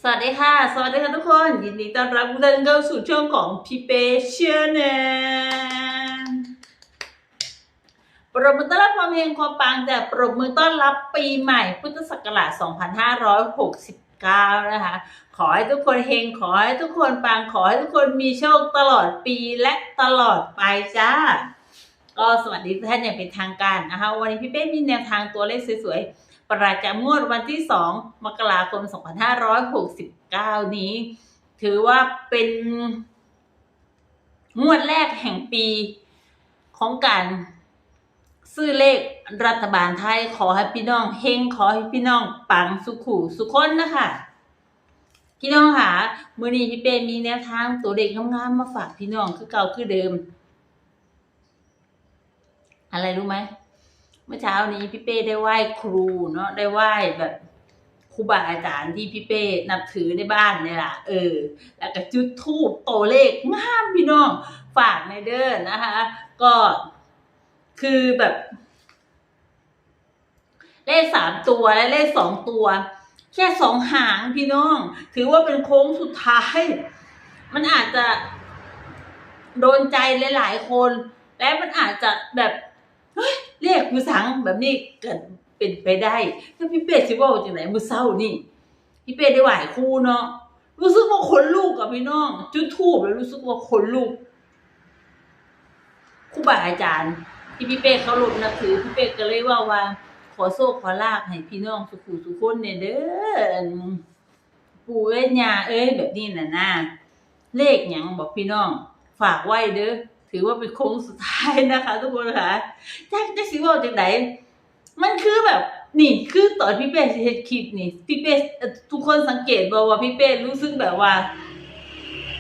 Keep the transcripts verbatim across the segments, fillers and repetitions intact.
สวัสดีค่ะ สวัสดีค่ะทุกคน ยินดีต้อนรับทุกท่านเข้าสู่ช่องของพี่เป้ Channel ปรบมือต้อนรับความเฮงความปังจ้ะ ปรบมือต้อนรับปีใหม่พุทธศักราช สองพันห้าร้อยหกสิบเก้า นะคะ ขอให้ทุกคนเฮง ขอให้ทุกคนปัง ขอให้ทุกคนมีโชคตลอดปีและตลอดไปจ้า ก็สวัสดีทุกท่านอย่างเป็นทางการนะคะ วันนี้พี่เป้มีแนวทางตัวเลขสวยๆ ประจำงวดวันที่ สอง มกราคม สองพันห้าร้อยหกสิบเก้า นี้ ถือว่าเป็นงวดแรกแห่งปีของการซื้อเลขรัฐบาลไทย ขอให้พี่น้องเฮง ขอให้พี่น้องปังสุขูสุคนนะคะ พี่น้องค่ะ มื้อนี้พี่เป้มีแนวทางตัวเลขงามๆมาฝากพี่น้องคือเก่าคือเดิม อะไรรู้ไหม เมื่อเช้านี้พี่เป้ได้ไหว้ครูเนาะ ได้ไหว้แบบครูบาอาจารย์ที่พี่เป้นับถือในบ้านเนี่ยล่ะ เออ แล้วก็จุดธูปตัวเลขงามพี่น้อง ฝากในเด้อนะคะ ก็คือแบบ เลขสามตัวและเลขสองตัว แค่สองหางพี่น้อง ถือว่าเป็นโค้งสุดท้าย มันอาจจะโดนใจหลายๆคน และมันอาจจะแบบ เฮ้ย เลขกูสังแบบนี้เกิดเป็นไปได้ ถ้าพี่เป้สิเว้าจังได๋มื้อเช้านี่ พี่เป้ได้ไหว้ครูเนาะ รู้สึกว่าขนลุกอะพี่น้อง จุดธูปแล้วรู้สึกว่าขนลุก ครูบาอาจารย์ที่พี่เป้เคารพนับถือ พี่เป้ก็เลยเว้าว่า ขอโชคขอลาภให้พี่น้องสุขูสุคนเนี่ยเด้อ ปู่เอ้ยย่าเอ้ย แบบนี้น่ะนะ เลขหยังบอกพี่น้อง ฝากไว้เด้อ ถือว่าเป็นโค้งสุดท้ายนะคะ ทุกคนค่ะ จัก จักสิเว้าจังได๋ มันคือแบบ นี่คือตอนพี่เป้สิเฮ็ดคลิปนี่ พี่เป้ เอ่อ ทุกคนสังเกตบ่ว่าพี่เป้รู้สึกแบบว่า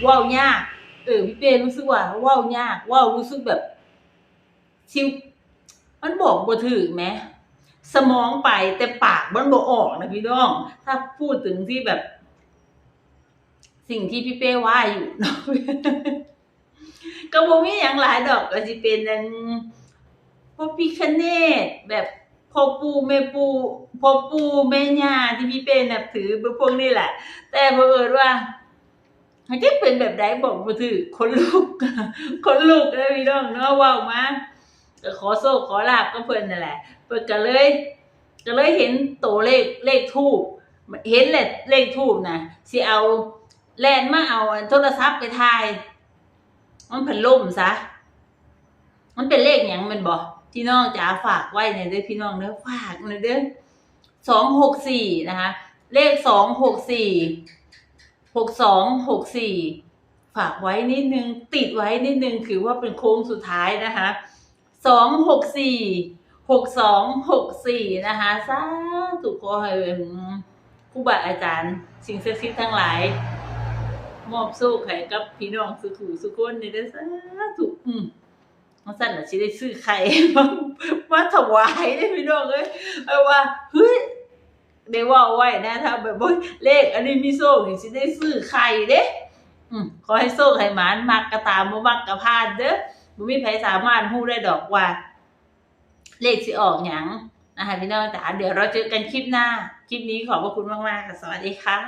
เว้ายาก เออ พี่เป้รู้สึกว่าเว้ายาก เว้ารู้สึกแบบ สิ มันบอกบ่ถูกแหม สมองไปแต่ปากมันบ่ออกนะพี่น้อง ถ้าพูดถึงที่แบบ สิ่งที่พี่เป้ว่าอยู่เนาะ ก็บ่มีหยังหลายดอก ก็สิเป็นอัน พระพิฆเนศ แบบพ่อปู่แม่ปู่ พ่อปู่แม่ย่าที่พี่เป้นับถือ พวกนี้แหละ แต่บังเอิญว่า มันจะเป็นแบบใดบอกบ่ถูก ขนลุก ขนลุกเลยพี่น้องเนาะ เว้ามา ก็ขอโชคขอลาภกับเพิ่นนั่นแหละ เพิ่นก็เลย ก็เลยเห็นตัวเลข เลขธูป เห็นแหละเลขธูปนะ สิเอา แล่นมาเอาอันโทรศัพท์ไปถ่าย มันพัดลมซะ มันเป็นเลขหยังแม่นบ่ พี่น้องจ๋า ฝากไว้แหน่เด้อพี่น้องเด้อ ฝากแหน่เด้อ สองหกสี่ นะคะ เลข สองหกสี่ หกสองหกสี่ ฝากไว้นิดนึง ติดไว้นิดนึง ถือว่าเป็นโค้งสุดท้ายนะคะ สองหกสี่ หกสองหกสี่ นะคะ สาธุ ขอให้ อืม ครูบาอาจารย์ สิ่งศักดิ์สิทธิ์ทั้งหลาย มอบโชคให้กับพี่น้องสุขูสุคนนี่เด้อ สาธุ อืม ว่าซั่นล่ะสิได้ซื้อไข่ มา มาถวายเด้อพี่น้องเอ้ย เพราะว่า เฮ้ย ได้เว้าไว้นะ ถ้าแบบ โอ๊ย เลขอันนี้มีโชคนี่สิได้ซื้อไข่เด้ อืม ขอให้โชคให้หมาน มักก็ตาม บ่มักก็ผ่านเด้อ บ่มีไผสามารถรู้ได้ดอกว่า เลขสิออกหยังนะคะ พี่น้องจ๋า เดี๋ยวเราเจอกันคลิปหน้า คลิปนี้ขอบพระคุณมากๆค่ะ สวัสดีค่ะ